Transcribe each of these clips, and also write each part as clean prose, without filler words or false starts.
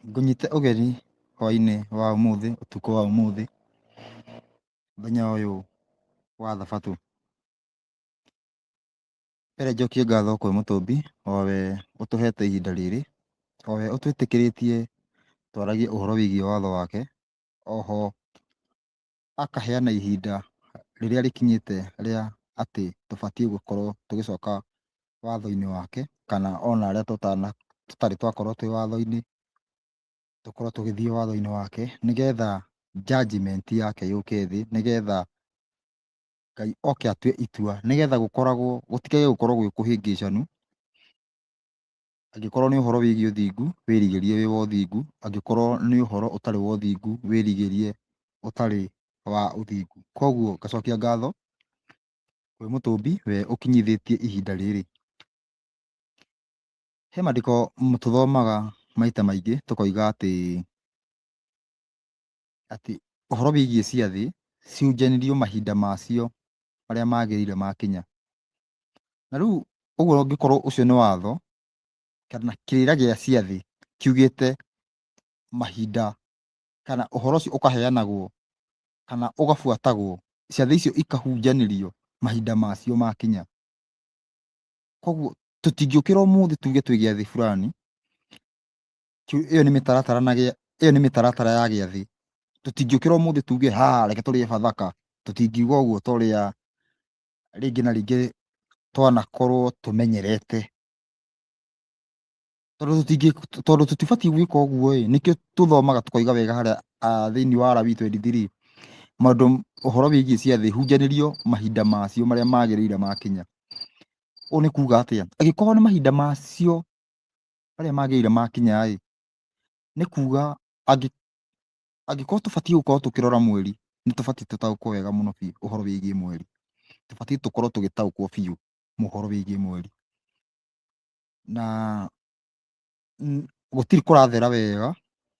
Ngũnyite ũgeni hwainĩ wa ũmũthĩ, ũtukũ wa ũmũthĩ, mũthenya ũyũ wa Thabatũ. Mbere njokie ngatho kwĩ Mũtũmbi o we ũtũhete ihinda rĩrĩ, o we ũtwĩtĩkĩrĩtie twaragie ũhoro wĩgiĩ watho wake, oho akaheana ihinda rĩrĩa rĩkinyĩte rĩa atĩ tũbatiĩ gũkorwo tũgĩcoka watho-inĩ wake, kana ona arĩa tũtarĩ twakorwo twĩ watho-inĩ, tũkorwo tũgĩthiĩ watho-inĩ wake, nĩgetha judgement yake yũke thĩ, nĩgetha Ngai oke atue itua, nĩgetha gũkoragwo, gũtigage gũkorwo gwĩ kũhĩngĩcanu. Angĩkorwo nĩ ũhoro wĩgiĩ ũthingu, wĩrigĩrie wĩ wa ũthingu, angĩkorwo nĩ ũhoro ũtarĩ wa ũthingu, wĩrigĩrie ũtarĩ wa ũthingu. Koguo ngacokia ngatho kwĩ Mũtũmbi we ũkinyithĩtie ihinda rĩrĩ. He mandĩko tũthomaga maita maingĩ tũkoiga atĩ atĩ ũhoro wĩgiĩ ciathĩ ciunjanirio mahinda macio marĩa magĩrĩire makinya. Na rĩu ũguo ũngĩkorwo ũcio nĩ watho kana kĩrĩra gĩa ciathĩ kiugĩte mahinda kana ũhoro ũcio ũkaheanagwo kana ũgabuatagwo, ciathĩ icio ikahunjanĩrio mahinda macio makinya. Koguo tũtingĩũkĩra ũmũthĩ tuge twĩ gĩathĩ fulani, ĩyo nĩ mĩtaratara na ĩyo nĩ mĩtaratara ya gĩathĩ. Tũtingĩũkĩra ũmũthĩ tuge ha reke tũrĩe Bathaka, tũtingiuga ũguo ta ũrĩa rĩngĩ na rĩngĩ twanakorwo tũmenyerete. Tondũ tũtingĩ, tondũ tũtibatiĩ gwĩka ũguo ĩ, nĩkĩo tũthomaga tũkoiga wega harĩa thĩinĩ wa Alawii 23, maũndũ ũhoro wĩgiĩ ciathĩ hunjanĩrio mahinda macio marĩa magĩrĩire makinya. Ũũ nĩ kuga atĩa? Angĩkorwo nĩ mahinda macio marĩa magĩrĩire makinya ĩ, nĩ kuga angĩkorwo tũbatiĩ gũkorwo tũkĩrora mweri, nĩ tũbatiĩ tũtaũkwo wega mũno biũ ũhoro wĩgiĩ mweri. Tũbatiĩ tũkorwo tũgĩtaũkwo biũ ũhoro wĩgiĩ mweri. Na gũtirĩ kũrathera wega,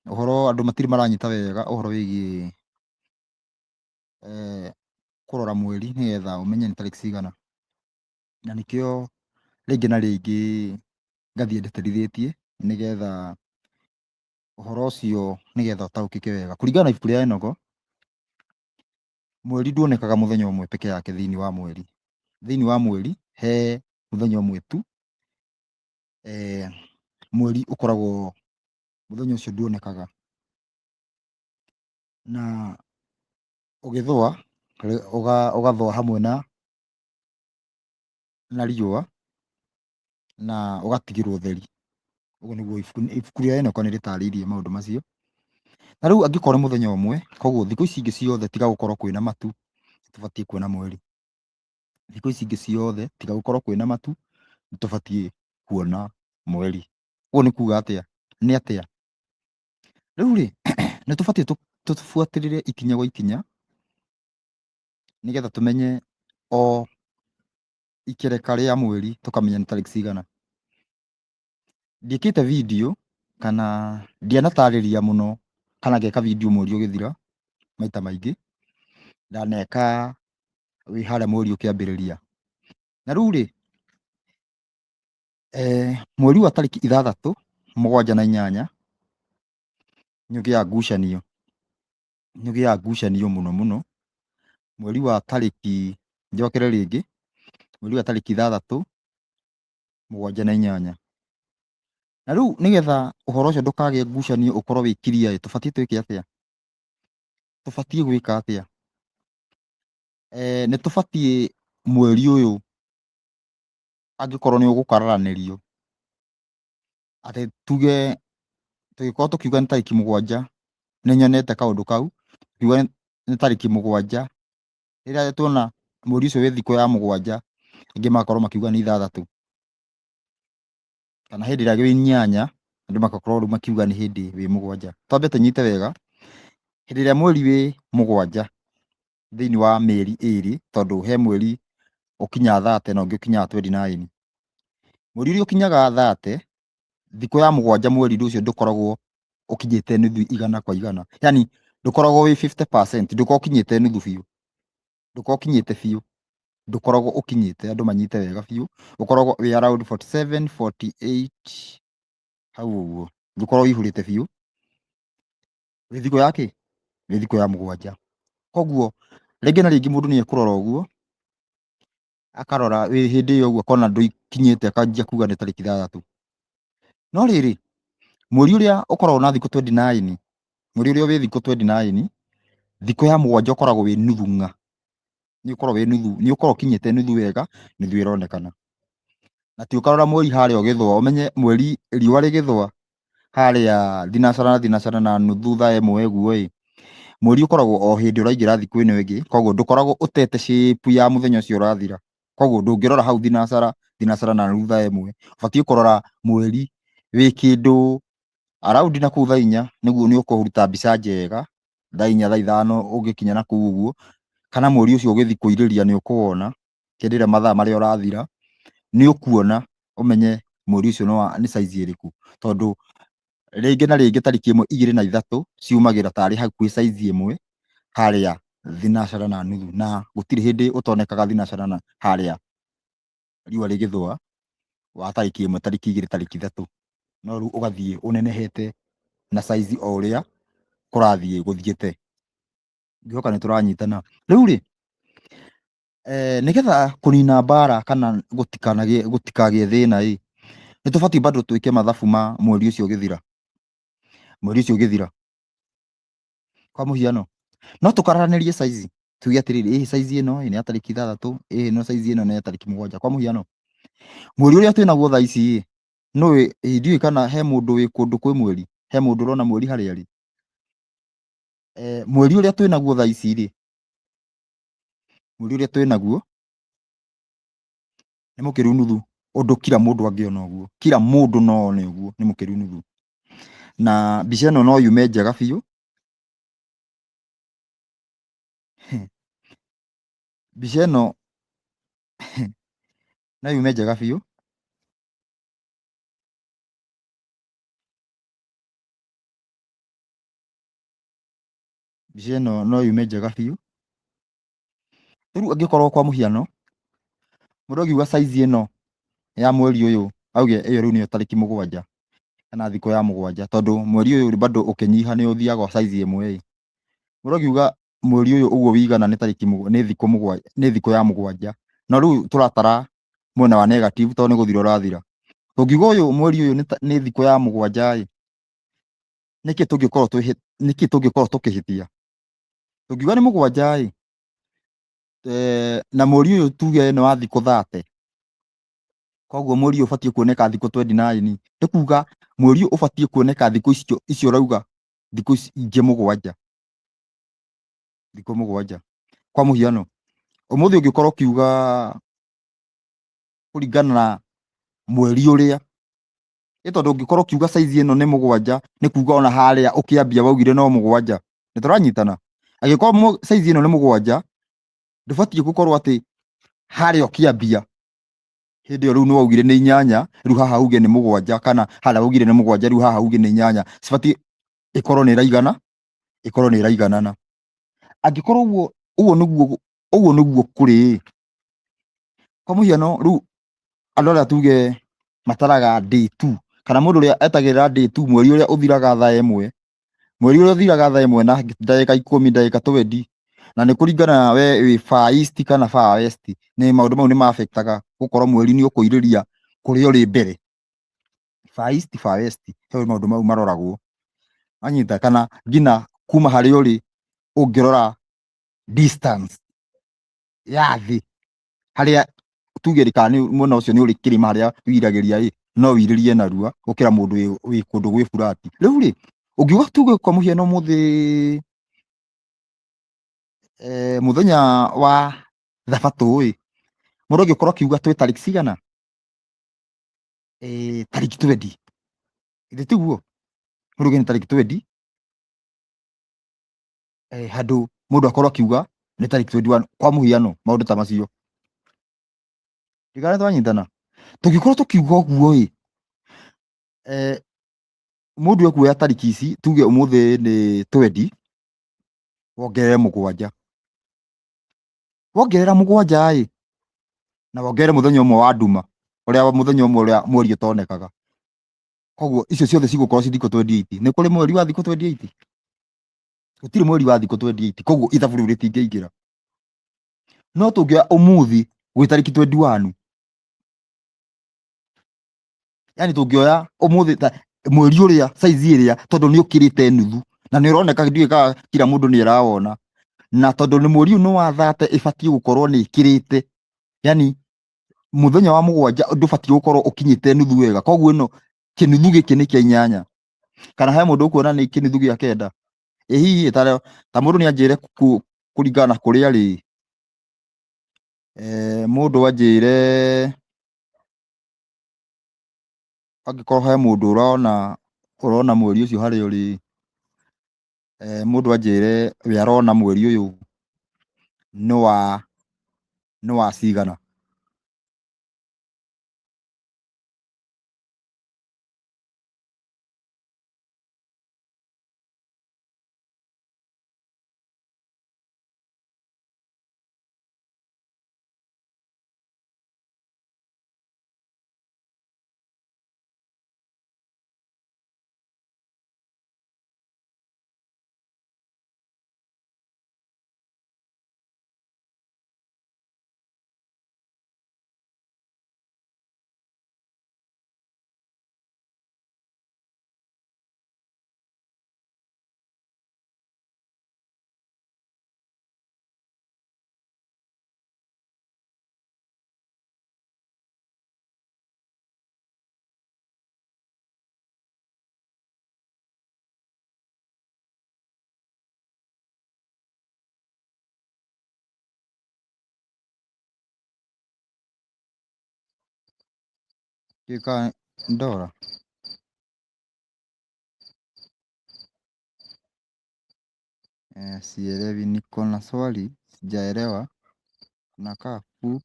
ũhoro andũ matirĩ maranyita wega ũhoro wĩgiĩ kũrora mweri nĩgetha ũmenye nĩ tarĩki cigana. Na nĩkĩo rĩngĩ na rĩngĩ ngathiĩ ndĩtĩrithĩtie nĩgetha ũhoro ũcio nĩgetha ũtaũkĩke wega. Kũringana na ibuku rĩa Enogo, mweri nduonekaga mũthenya ũmwe peke yake thĩinĩ wa mweri. Thĩinĩ wa mweri he mũthenya ũmwe tu mweri ũkoragwo mũthenya ũcio nduonekaga. Na ũgĩthũa ũgathũa hamwe na riũa na ũgatigĩrwo ũtheri. Ũguo nĩguo ibuku rĩa Enoch nĩ rĩtarĩirie maũndũ macio. Na rĩu angĩkorwo nĩ mũthenya ũmwe, koguo thikũ ici ingĩ ciothe tiga gũkorwo kwĩna matu, tũbatiĩ kuona mweri. Thikũ ici ingĩ ciothe tiga gũkorwo kwĩna matu, nĩ tũbatiĩ kuona mweri. Ũguo nĩ kuga atĩa? Nĩ atĩa? Rĩu rĩ, nĩ tũbatiĩ tũbuatĩrĩre ikinya gwa ikinya, nĩgetha tũmenye o ikereka rĩa mweri tũkamenya nĩ tarĩki cigana. Ndiĩkĩte video kana ndianatarĩria mũno kana ngeka video mweri ũgĩthira maita maingĩ, ndaneka wĩ harĩa mweri ũkĩambĩrĩria. Na rĩu rĩ, mweri wa tarĩki 6, 7 na 8 nĩ ũgĩaga ngucanio, nĩ ũgĩaga ngucanio mũno mũno. Mweri wa tarĩki, njokere rĩngĩ, mweri wa tarĩki 6, 7 na 8. Na rĩu nĩgetha ũhoro ũcio ndũkagĩe ngucanio ũkorwo wĩ clear ĩ, tũbatiĩ twĩke atĩa? Tũbatiĩ gwĩka atĩa? Nĩ tũbatiĩ mweri ũyũ angĩkorwo nĩ ũgũkararanĩrio, atĩ tuge tũgĩkorwo tũkiuga nĩ tarĩki 7, nĩ nyonete kaũndũ kau, tukiuga nĩ tarĩki 7, rĩrĩa tuona mweri ũcio wĩ thikũ ya 7, angĩ magakorwo makiuga nĩ 6. Kana hĩndĩ ĩrĩa wĩ 8, andũ magakorwo rĩu makiuga nĩ hĩndĩ wĩ 7. Twambe tũnyite wega, hĩndĩ ĩrĩa mweri wĩ 7 thĩinĩ wa mĩeri ĩrĩ, tondũ he mweri ũkinyaga 30 na ũngĩ ũkinyaga 29. Mweri ũrĩa ũkinyaga 30, thikũ ya 7 mweri ũcio ndũkoragwo ũkinyĩte nuthu igana kwa igana. Yani ndũkoragwo wĩ 50%, ndũkoragwo ũkinyĩte nuthu biũ. Ndũkoragwo ũkinyĩte biũ. Ndũkoragwo ũkinyĩte andũ manyite wega biũ. Ũkoragwo wĩ around 47, 48, hau ũguo. Ndũkoragwo ũihũrĩte biũ. Wĩ thikũ ya kĩ? Wĩ thikũ ya mũgwanja. Koguo rĩngĩ na rĩngĩ mũndũ nĩ ekũrora ũguo, akarora wĩ hĩndĩ ĩyo ũguo akona ndũkinyĩte akanjia kuga nĩ tarĩki ithathatũ. No rĩrĩ, mweri ũrĩa ũkoragwo na thikũ 29, mweri ũrĩa wĩ thikũ 29, thikũ ya mũgwanja ũkoragwo wĩ nuthu ng'a. Nĩ ũkoragwo wĩ nuthu, nĩ ũkoragwo ũkinyĩte nuthu wega, nuthu ĩronekana. Na ti ũkarora mweri harĩa ũgĩthũa, ũmenye mweri riũa rĩgĩthũa harĩa thinacara na thinacara na nuthu thaa ĩmwe ũguo ĩ, mweri ũkoragwo o hĩndĩ ũraingĩra thikũ ĩno ĩngĩ, koguo ndũkoragwo ũtete shape ya mũthenya ũcio ũrathira. Koguo ndũngĩrora hau thinacara, thinacara na nuthu thaa ĩmwe, ũbatiĩ kũrora mweri wĩ kĩndũ around na kũu thaa inya, nĩguo nĩ ũkũruta mbica njega, thaa inya thaa ithano ũgĩkinya na kũu ũguo, kana mweri ũcio ũgĩthiĩ kũirĩria nĩ ũkũwona, hĩndĩ ĩrĩa mathaa marĩa ũrathira, nĩ ũkuona ũmenye mweri ũcio nĩ size ĩrĩkũ, tondũ rĩngĩ na rĩngĩ tarĩki ĩmwe, igĩrĩ na ithatũ ciumagĩra tarĩ hakuhĩ size ĩmwe harĩa thinacara na nuthu, na gũtirĩ hĩndĩ ũtonekaga thinacara na harĩa riũa rĩgĩthũa wa tarĩki ĩmwe, tarĩki igĩrĩ, tarĩki ithatũ, no rĩu ũgathiĩ ũnenehete na size o ũrĩa kũrathiĩ gũthiĩte. Ngĩhoka nĩ tũranyitana. Rĩu rĩ, nĩgetha kũnina mbara kana gũtikanagĩe gũtikagĩe thĩna ĩ, nĩ tũbatiĩ bado twĩke mathabu ma mweri ũcio ũgĩthira, mweri ũcio ũgĩthira. Kwa mũhiano, no tũkararanĩrie size, tuge atĩrĩrĩ, ĩ size ĩno ĩ nĩ ya tarĩki ithathatũ, ĩ no size ĩno nĩ ya tarĩki mũgwanja. Kwa mũhiano, mweri ũrĩa twĩnaguo thaa ici ĩ, nũĩ ndiũĩ kana he mũndũ wĩ kũndũ kwĩ mweri, he mũndũ ũrona mweri harĩa arĩ? Mweri ũrĩa twĩnaguo thaa ici rĩ, mweri ũrĩa twĩnaguo nĩ mũkĩru nuthu, ũndũ kila mũndũ angĩona ũguo, kila mũndũ no one ũguo nĩ mũkĩru nuthu. Na mbica ĩno no yume njega biũ. Mbica ĩno no yume njega biũ. Mbica ĩno no yume njega biũ. Rĩu angĩkorwo kwa mũhiano, mũndũ angiuga size ĩno ya mweri ũyũ auge ĩyo rĩu nĩyo tarĩki mũgwanja kana thikũ ya mũgwanja, tondũ mweri ũyũ bado ũkĩnyiha nĩ ũthiaga size ĩmwe ĩ. Mũndũ angiuga mweri ũyũ ũguo wĩigana nĩ tarĩki nĩ thikũ mũgwanja, nĩ thikũ ya mũgwanja, no rĩu tũratara mwena wa negative tondũ nĩ gũthira ũrathira. Tũngiuga ũyũ mweri ũyũ nĩ thikũ ya mũgwanja ĩ, nĩkĩ tũngĩkorwo nĩkĩ tũngĩkorwo tũkĩhĩtia? Tũngiuga nĩ mũgwanja ĩ, na mweri ũyũ tuge nĩ wa thikũ 30, koguo mweri ũyũ ũbatiĩ kuoneka thikũ 29, nĩ kuga mweri ũyũ ũbatiĩ kuoneka thikũ icio icio ũrauga thikũ ici ingĩ mũgwanja, thikũ mũgwanja. Kwa mũhiano, ũmũthĩ ũngĩkorwo ũkiuga kũringana na mweri ũrĩa, ĩ tondũ ũngĩkorwo ũkiuga size ĩno nĩ mũgwanja, nĩ kuga ona harĩa ũkĩambia waugire no mũgwanja. Nĩ tũranyitana? Angĩkorwo size ĩno nĩ mũgwanja, ndũbatiĩ gũkorwo atĩ harĩa ũkĩambia hĩndĩ ĩyo rĩu nĩ waugire nĩ inyanya, rĩu haha uge nĩ mũgwanja, kana harĩa waugire nĩ mũgwanja, rĩu haha uge nĩ inyanya. Cibatiĩ ĩkorwo nĩ ĩraigana, ĩkorwo nĩ ĩraiganana. Angĩkorwo ũguo ũguo nĩguo ũguo nĩguo kũrĩ ĩ, kwa mũhiano rĩu andũ arĩa tuge mataraga day two, kana mũndũ ũrĩa etagĩrĩra day two, mweri ũrĩa ũthiraga thaa ĩmwe, mweri ũrĩa ũthiraga thaa ĩmwe na ndagĩka ikũmi, ndagĩka twendi, na nĩ kũringana na we wĩ far east kana far west, nĩ maũndũ mau nĩ ma affect aga gũkorwo mweri nĩ ũkũirĩria kũrĩa ũrĩ mbere. Far east, far west, he maũndũ mau maroragwo. Wanyita? Kana nginya kuma harĩa ũrĩ ũngĩrora distance ya thĩ harĩa tuge kana nĩ mwena ũcio nĩ ũrĩ kĩrĩma harĩa wiragĩria ĩ, no wirĩrie narua gũkĩra mũndũ wĩ kũndũ gwĩ flat. Rĩu rĩ, ũngiuga tuge kwa mũhiano ũmũthĩ mũthenya wa thabatũ ĩ, mũndũ angĩkorwo akiuga twĩ tarĩki cigana? Tarĩki twendi, githĩ tiguo? Mũndũ auge nĩ tarĩki twendi, handũ mũndũ akorwo akiuga nĩ tarĩki 21 kwa mũhiano, maũndũ ta macio. Ndigana twanyitana? Tũngĩkorwo tũkiuga ũguo ĩ, mũndũ ekuoya tarĩki ici, tuge ũmũthĩ nĩ twendi, wongerere mũgwanja. Wongerera mũgwanja ĩ, na wongerere mũthenya ũmwe wa nduma, ũrĩa mũthenya ũmwe ũrĩa mweri ũtonekaga. Koguo icio ciothe cigũkorwo ci thikũ 28. Nĩ kũrĩ mweri wa thikũ 28? Gũtirĩ mweri wa thikũ 28, koguo ithabu rĩu rĩtingĩingĩra. No tũngĩoya ũmũthĩ gwĩ tarĩki 21, yani tũngĩoya ũmũthĩ ta mweri ũrĩa size ĩrĩa, tondũ nĩ ũkĩrĩte nuthu na nĩ ũroneka, ndiũĩ kana kila mũndũ nĩ arawona, na tondũ nĩ mweri ũyũ nĩ wa thate, ĩbatiĩ gũkorwo nĩ ĩkĩrĩte, yani mũthenya wa mũgwanja ndũbatiĩ gũkorwo ũkinyĩte nuthu wega. Koguo ĩno kĩnuthu gĩkĩ nĩ kĩa inyanya, kana he mũndũ ũkuona nĩ kĩnuthu gĩa kenda? Ĩ hihi ta mũndũ nĩ anjĩre kũringana na kũrĩa rĩ, mũndũ anjĩre angĩkorwo he mũndũ ũrona mweri ũcio harĩa ũrĩ, mũndũ anjĩre we arona mweri ũyũ nĩ wa cigana. Ndiũĩ kana ndora. Sielewi, niko na swali sijaelewa. Nakaa full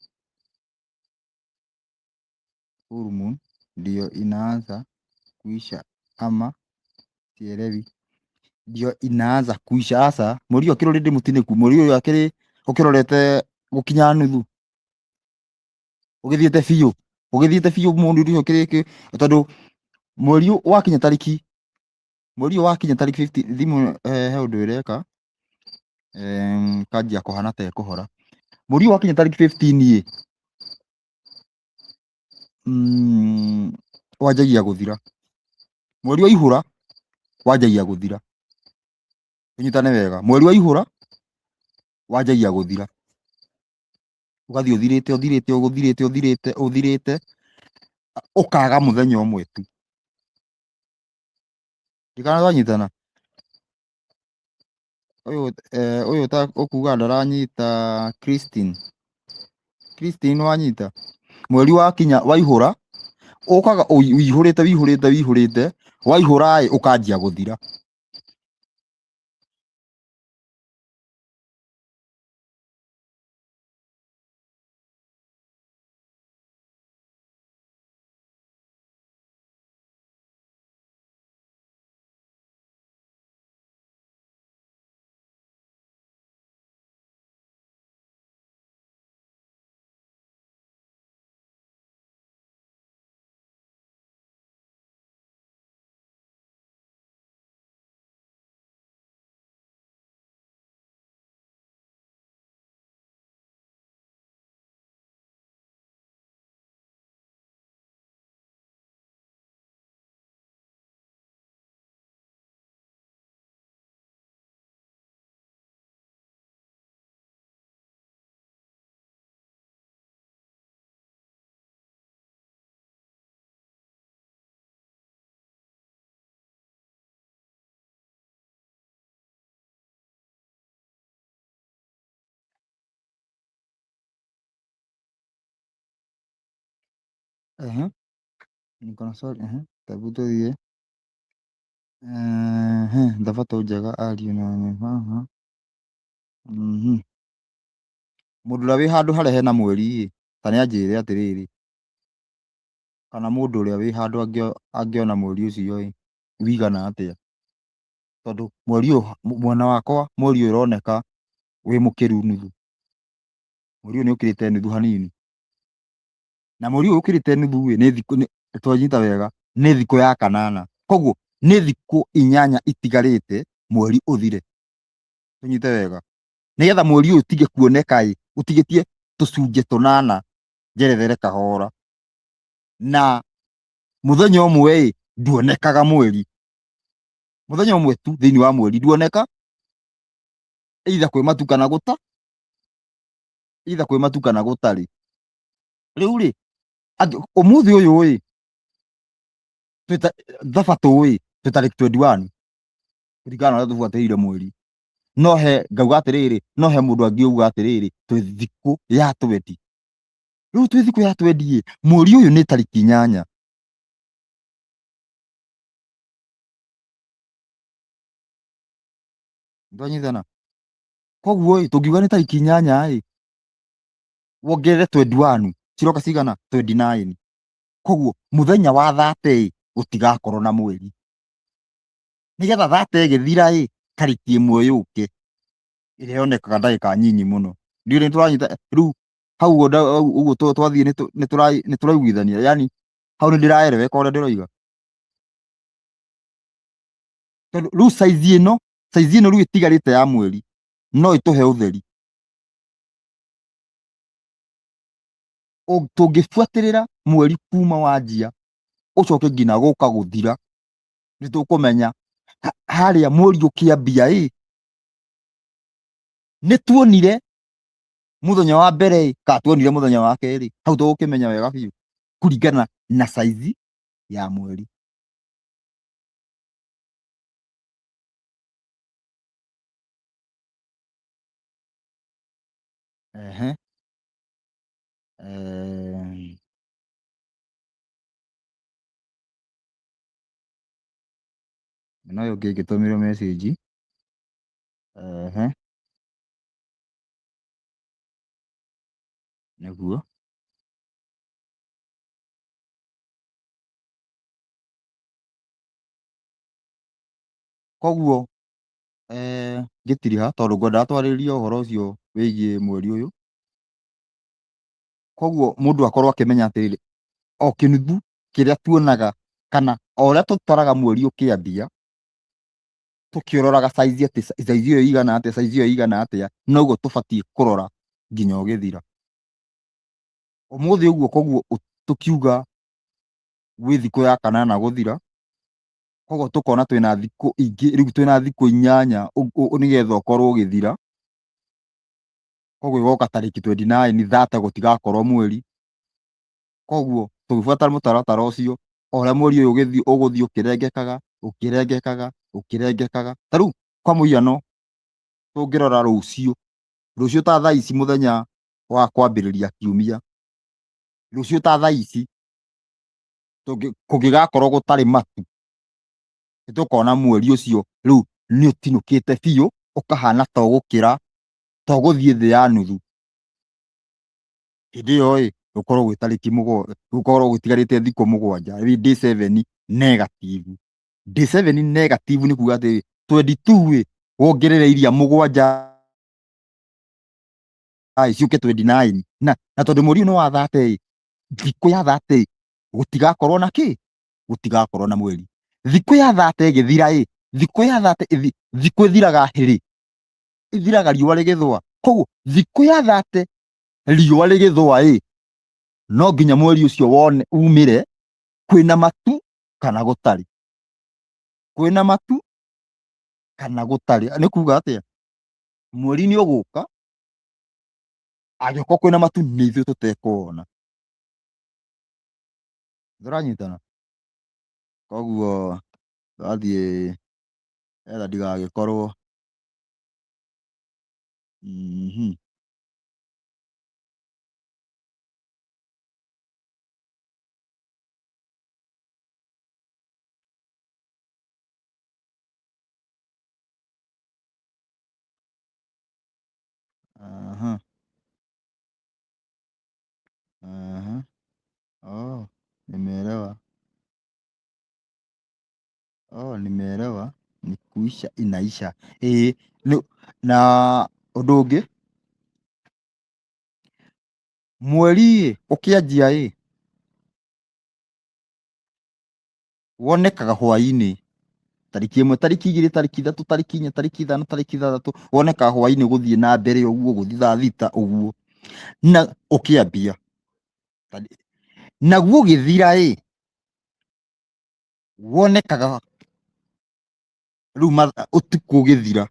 moon ndio inaanza kuisha ama sielewi. Ndio inaanza kuisha. Aca, mweri ũyũ ũkĩrĩ already mũtinĩku, mweri ũyũ akĩrĩ ũkĩrorete gũkinya nuthu, ũgĩthiĩte biũ, ũgĩthiĩte biũ mweri ũcio ũkĩrĩ, tondũ mweri ũyũ wakinya tarĩki, mweri ũyũ wakinya tarĩki 15. Thimũ he ũndũ ĩreka, kanjia kũhana ta ĩkũhora. Mweri ũyũ wakinya tarĩki 15 ĩ, wanjagia gũthira. Mweri waihũra wanjagia gũthira. Tũnyitane wega, mweri waihũra wanjagia gũthira, ũgathiĩ ũthirĩte, ũthirĩte, ũthirĩte, ũthirĩte, ũthirĩte, ũkaga mũthenya ũmwe tu. Ndikana twanyitana. Ũyũ ũyũ ta ũkuga ndaranyita. Christine, Christine, wanyita? Mweri wakinya waihũra ũkaga ũihũrĩte, ũihũrĩte, ũihũrĩte, waihũra ĩ ũkanjia gũthira. Ehe, niko na swali. Ehe, hebu tũthiĩ. Ehe, thabatũ njega ariũ na haha. Mũndũ ũrĩa wĩ handũ harĩa hena mweri ĩ, ta nĩ anjĩre atĩrĩrĩ, kana mũndũ ũrĩa wĩ handũ angĩona mweri ũcio ĩ, wĩigana atĩa? Tondũ mweri ũyũ mwena wakwa, mweri ũyũ ũroneka wĩ mũkĩru nuthu. Mweri ũyũ nĩ ũkĩrĩte nuthu hanini. Na mweri ũyũ ũkĩrĩte nuthu ĩ, nĩ thikũ, twanyita wega, nĩ thikũ ya kanana. Koguo nĩ thikũ inyanya itigarĩte mweri ũthire. Tũnyite wega, nĩgetha mweri ũyũ ũtige kuoneka ĩ, ũtigĩtie tũcunjĩ tũnana njerethere kahora, na mũthenya ũmwe ĩ nduonekaga mweri, mũthenya ũmwe tu thĩinĩ wa mweri nduoneka, either kwĩ matu kana gũta, either kwĩ matu kana gũtarĩ. Rĩu rĩ, ũmũthĩ ũyũ ĩ, thabatũ ĩ, twĩ tarĩki 21 kũringana na ũrĩa tũbuatĩrĩire mweri. No he ngauga atĩrĩrĩ, no he mũndũ angĩuga atĩrĩrĩ, twĩ thikũ ya twendi. Rĩu twĩ thikũ ya twendi ĩ, mweri ũyũ nĩ tarĩki 8. Twanyitana? Koguo ĩ, tũngiuga nĩ tarĩki 8 ĩ, wongerere 21, ciroka cigana? 29. Koguo mũthenya wa thate ĩ, gũtigakorwo na mweri. Nĩgetha thate ĩgĩthira ĩ, tarĩki 1 yũke, ĩrĩa yonekaga ndagĩka nyinyi mũno. Ndiũĩ nĩ tũranyita, rĩu hau ũguo twathiĩ nĩ tũraiguithania, yani hau nĩ ndĩraeleweka ũrĩa ndĩroiga. Tondũ rĩu size ĩno rĩu ĩtigarĩte ya mweri no ĩtũhe ũtheri. Tũngĩbuatĩrĩra mweri kuma wanjia ũcoke nginya gũka gũthira, nĩ tũkũmenya harĩa mweri ũkĩambia ĩ, nĩ tuonire mũthenya wa mbere ĩ, kana tuonire mũthenya wa kerĩ, hau tũgũkĩmenya wega biũ kũringana na size ya mweri. Ehe. Na ũyũ ũngĩ ngĩtũmĩrwo message. Ehe. Nĩguo. Koguo ngĩtiriha tondũ ngwendaga twarĩrĩrie ũhoro ũcio wĩgiĩ mweri ũyũ. Koguo mũndũ akorwo akĩmenya atĩrĩrĩ, o kĩnuthu kĩrĩa tuonaga kana o ũrĩa tũtaraga mweri ũkĩambia, tũkĩũroraga size atĩ size ĩyo ĩigana atĩa, size ĩyo ĩigana atĩa, noguo tũbatiĩ kũrora nginya ũgĩthira. Ũmũthĩ ũguo koguo tũkiuga gwĩ thikũ ya kanana gũthira, koguo tũkona twĩna thikũ ingĩ, rĩu twĩna thikũ 8 nĩgetha ũkorwo ũgĩthira. Koguo ĩgoka tarĩki 29 thate gũtigakorwo mweri. Koguo tũgĩbuata mũtaratara ũcio, o ũrĩa mweri ũyũ ũgũthiĩ ũkĩrengekaga, ũkĩrengekaga, ũkĩrengekaga. Ta rĩu kwa mũhiano tũngĩrora rũciũ, rũciũ ta thaa ici mũthenya wa kwambĩrĩria kiumia, rũciũ ta thaa ici kũngĩgakorwo gũtarĩ matu, nĩ tũkona mweri ũcio rĩu nĩ ũtinũkĩte biũ, ũkahana ta ũgũkĩra, ta ũgũthiĩ thĩ ya nuthu. Hĩndĩ ĩyo ĩ, gũkorwo gwĩ tarĩki mũgwanja, gũkorwo gũtigarĩte thikũ 7, rĩu day 7 negative. Day 7 negative nĩ kuga atĩrĩrĩ, 22 ĩ, wongerere iria 7 ĩ, ciũke 29. Na tondũ mweri ũyũ nĩ wa thate ĩ, thikũ ya thate ĩ, gũtigakorwo na kĩ? Gũtigakorwo na mweri. Thikũ ya thate ĩgĩthira ĩ, thikũ ya thate thikũ ĩthiraga rĩ? Ĩthiraga riũa rĩgĩthũa. Koguo thikũ ya thate riũa rĩgĩthũa ĩ, no nginya mweri ũcio wone umĩre kwĩna matu kana gũtarĩ. Kwĩna matu kana gũtarĩ. Nĩ kuga atĩa? Mweri nĩ ũgũka, angĩkorwo kwĩna matu nĩ ithuĩ tũtekuona. Tũranyitana? Koguo twathiĩ etha ndigagĩkorwo. Aha. Aha. Oh, nimeelewa. Oh, nimeelewa. Ni kuisha inaisha. Ĩĩ, na ũndũ ũngĩ, mweri ĩ, ũkĩanjia ĩ, wonekaga hwaĩ-inĩ. Tarĩki 1, tarĩki 2, tarĩki 3, tarĩki 4, tarĩki 5, tarĩki 6, wonekaga hwainĩ gũthiĩ na mbere ũguo, gũthiĩ thaa 6 ũguo, na ũkĩambia. Naguo ũgĩthira ĩ, wonekaga rĩu ũtukũ ũgĩthira.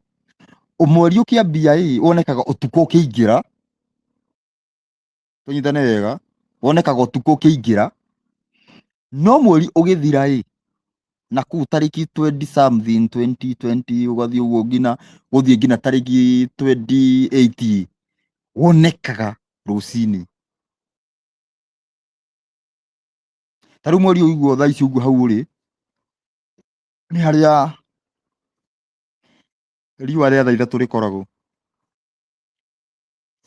Mweri ũkĩambia ĩ, wonekaga ũtukũ ũkĩingĩra, tũnyitane wega, wonekaga ũtukũ ũkĩingĩra, no mweri ũgĩthira ĩ, na kũu tarĩki 20 something, 20 20 ũgathiĩ ũguo nginya gũthiĩ nginya tarĩki 28, wonekaga rũcinĩ. Ta rĩu mweri ũyũ ũguo thaa ici ũguo hau ũrĩ, nĩ harĩa riũa rĩa thaa 3 rĩkoragwo.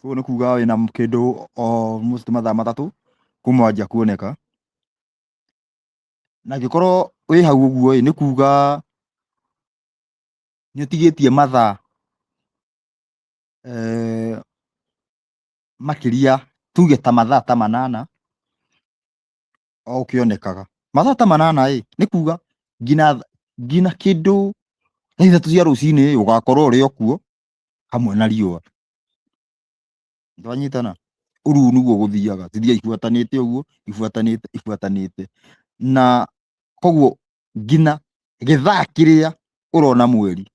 Ũguo nĩ kuga wĩna kĩndũ almost mathaa 3 kuma wanjia kuoneka. Na angĩkorwo wĩ hau ũguo ĩ, nĩ kuga nĩ ũtigĩtie mathaa makĩria tuge ta mathaa ta 8 o ũkĩonekaga. Mathaa ta 8 ĩ, nĩ kuga nginya kĩndũ thaa 3 cia rũcinĩ ĩ, ũgakorwo ũrĩ o kuo hamwe na riũa. Twanyitana? Ũruu nĩguo gũthiaga, cithiaga ibuatanĩte ũguo, ibuatanĩte, ibuatanĩte. Na koguo nginya gĩthaa kĩrĩa ũrona mweri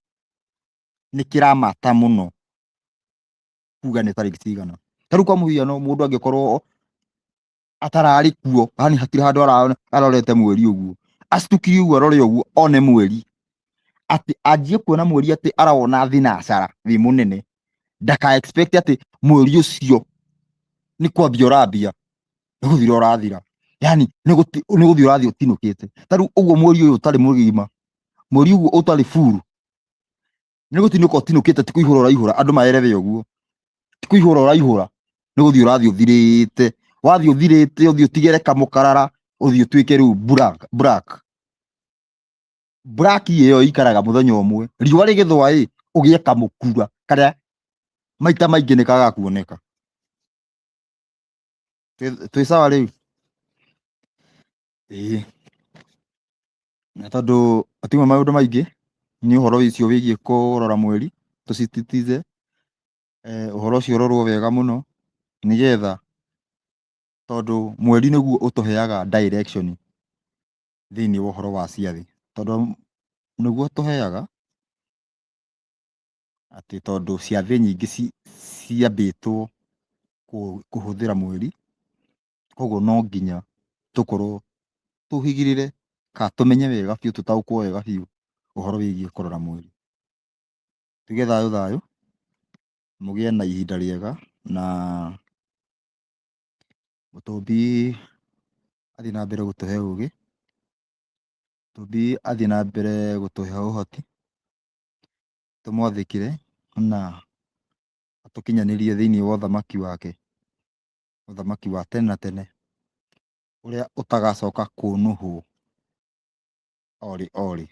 nĩ kĩramata mũno kuga nĩ tarĩki cigana. Ta rĩu kwa mũhiano mũndũ angĩkorwo atararĩ kuo, yani hatirĩ handũ arorete mweri ũguo, acukire ũguo arore ũguo one mweri, atĩ anjie kuona mweri atĩ arawona thinacara wĩ mũnene, ndaka expect atĩ mweri ũcio nĩ kwambia ũrambia, nĩ gũthira ũrathira, yani nĩ gũthiĩ ũrathiĩ ũtinũkĩte. Ta rĩu ũguo mweri ũyũ ũtarĩ mũgima, mweri ũguo ũtarĩ buru, nĩ gũtinũka ũtinũkĩte, ti kũihũra ũraihũra, andũ maerethe ũguo, ti kũihũra ũraihũra, nĩ gũthiĩ ũrathiĩ ũthirĩte, wathiĩ ũthirĩte, ũthiĩ ũtigere kamũkarara, ũthiĩ ũtuĩke rĩu black, black. Black ĩyo ĩikaraga mũthenya ũmwe, riũa rĩgĩthũa ĩ, ũgĩe kamũkura karĩa maita maingĩ nĩ kagaga kuoneka. Twĩ sawa rĩu? Ĩĩ. Na tondũ hatirĩ maũndũ maingĩ, nĩ ũhoro ũcio wĩgiĩ kũrora mweri, tũsisitize ũhoro ũcio ũrorwo wega mũno, nĩgetha tondũ mweri nĩguo ũtũheaga direction thĩinĩ wa ũhoro wa ciathĩ, tondũ nĩguo ũtũheaga atĩ tondũ ciathĩ nyingĩ ciambĩtwo kũhũthĩra mweri, koguo no nginya tũkorwo tũhĩgĩrĩre kana tũmenye wega biũ, tũtaũkwo wega biũ ũhoro wĩgiĩ kũrora mweri. Tuge thayũ thayũ, mũgĩe na ihinda rĩega na Mũtũmbi athiĩ na mbere gũtũhe ũgĩ, Mũtũmbi athiĩ na mbere gũtũhe ũhoti, tũmwathĩkĩre na atũkinyanĩrie thĩiniĩ wa ũthamaki wake, ũthamaki wa tene na tene, ũrĩa ũtagacoka kũnũhwo orĩ orĩ.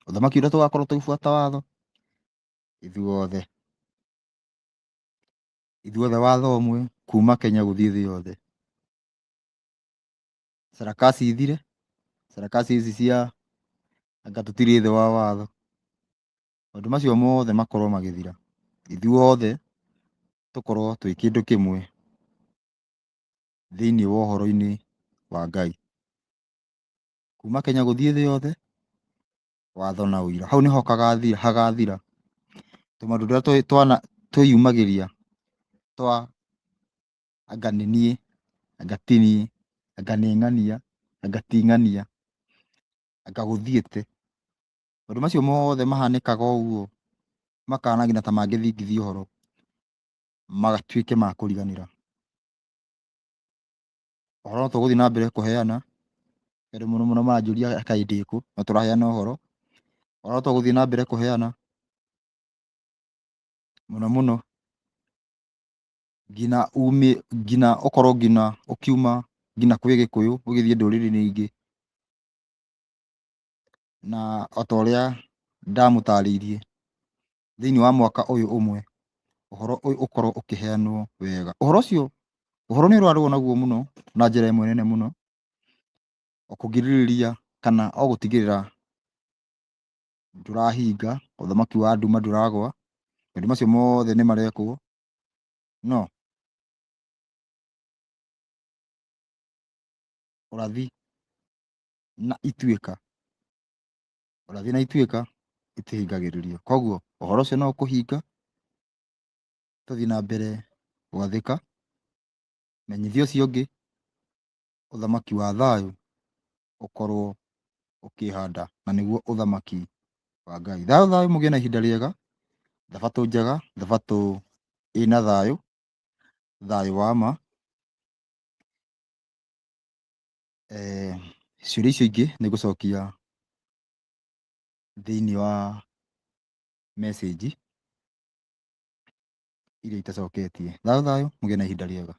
Ũthamaki ũrĩa tũgakorwo tũgĩbuata watho ithuothe, ithuothe watho ũmwe kuma Kenya gũthiĩ thĩ yothe. Sarakasi ithire, sarakasi ici cia anga tũtirĩ thĩ wa watho, maũndũ macio mothe makorwo magĩthira, ithuothe tũkorwo twĩ kĩndũ kĩmwe thĩiniĩ wa ũhoro-inĩ wa Ngai. Kuma Kenya gũthiĩ thĩ yothe, watho na ũira. Hau nĩho hagathira. Tũmaũndũ tũrĩa twĩyumagĩria twa anga nĩ niĩ, anga ti niĩ, anga nĩ ng'ania, anga ti ng'ania, anga gũthiĩte. Maũndũ macio mothe mahanĩkaga o ũguo, makahana nginya ta mangĩthingithia ũhoro, matuĩke ma kũriganĩra. Ũhoro no tũgũthiĩ na mbere kũheana, tondũ mũno mũno maranjũria kaĩ ndĩ kũ, no tũraheana ũhoro. Ũhoro no tũgũthiĩ na mbere kũheana, mũno mũno nginya nginya ũkorwo nginya ũkiuma nginya kwĩ Gĩkũyũ ũgĩthiĩ ndũrĩrĩ-inĩ ingĩ. Na ota ũrĩa ndamũtarĩirie, thĩiniĩ wa mwaka ũyũ ũmwe, ũhoro ũyũ ũkorwo ũkĩheanwo wega. Ũhoro ũcio, ũhoro nĩ ũrarũo naguo mũno na njĩra ĩmwe nene mũno, o kũgirĩrĩria kana o gũtigĩrĩra Ndũrahinga, ũthamaki wa nduma ndũragwa, maũndũ macio mothe nĩ marekwo, no ũrathi na ituĩka, ũrathi na ituĩka itihingagĩrĩrio. Koguo ũhoro ũcio no ũkũhinga, tũthiĩ na mbere gwathĩka, menyithia ũcio ũngĩ, ũthamaki wa thayũ ũkorwo ũkĩhanda, na nĩguo ũthamaki wa Ngai. Thayũ thayũ, mũgĩe na ihinda rĩega, thabatũ njega, thabatũ ĩna thayũ, thayũ wa ma. Eh, ciũria icio ingĩ nĩ ngũcokia thĩinĩ wa message iria itacoketie. Thayũ thayũ, mũgĩe na ihinda rĩega.